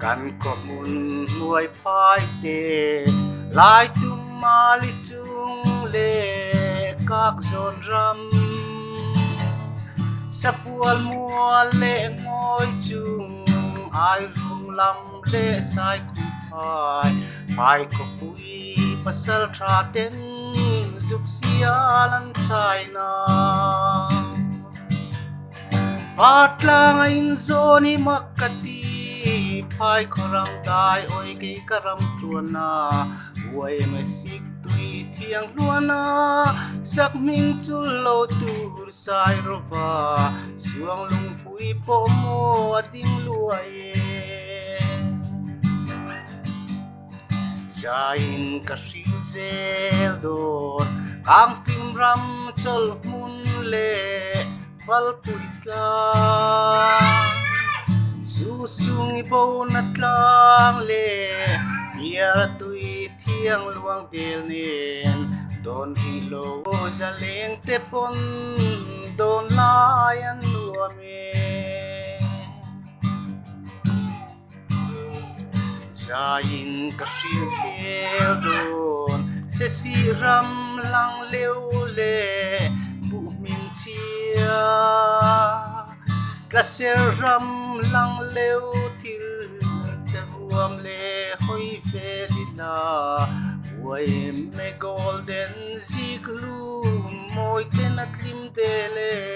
Kan khaw hmun hnuai phai te lai tum mali chung leh kak zawn ram. Sapual mual leh ngawi chung ai rung lam leh sai khum phai phai khawpui pasal tha ten zuk sial an chai na. Vatlang a inzawn hi mak ka ti, phai khaw ram dai awi kei ka ram tuan a, huai em a sik tui thiang hluan a, sak hming chul lo tur sai rawva, suang lungpui pawh maw a ding luai e. Zaiin ka hril zel dawn, Kangfim ram chawlh hmun leh Valpui tlang. Zu sung i bona tlang leh Bial tui thiang luang del nen, Dawn rih lo zaleng te pawn dawn lai an nuam e. Zaiin ka hril zel dawn se si ram lang leu leh buh hming chhia tlaser ram lang leu thil te ruam leh hawi vel ila uaim me golden ziklu mawi ten a tlim del e.